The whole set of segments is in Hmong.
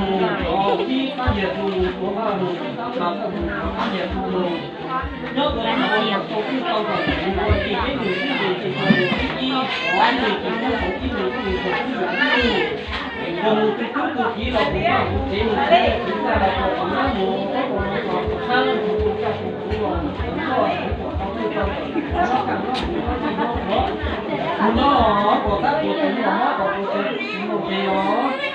mus, ib pab yawg tus mus, tus pab mus, tus pab yawg tus mus. Nyob tus mus ua tau twj tau kom tus mus ua tsis peb mus twb mus tsis tau mus ib ib, pab mus tsis tau mus ib mus twb mus tsis tau mus. Tus mus tus tub tus kiv los kuv noj kuv tsev mus tsev, kuv txaj los kuv nyob mus, kuv mus los kuv sab los kuv txaj kuv kuv los kuv noj kuv tau twj tau kom tus mus noj kam noj kuv noj tsis noj kuv. Kuv noj los kuv tab kuv tsis noj los kuv tsis mus tsev os.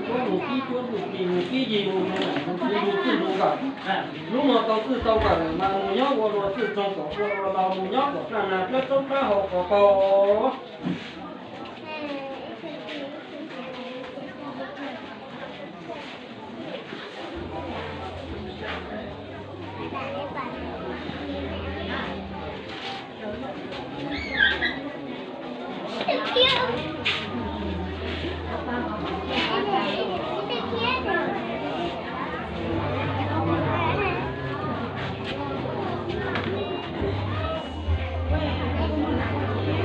mus cuab mus kib cuab mus plig mus kib yig mus ntxhw mus ntxhw mus txwj mus nkawm. Hnub no tau txwj tau nkawm mas mus nyob ua luag txwj txog kom ua luag laus mus nyob kom plaj nag plab roob plab hau qos pog.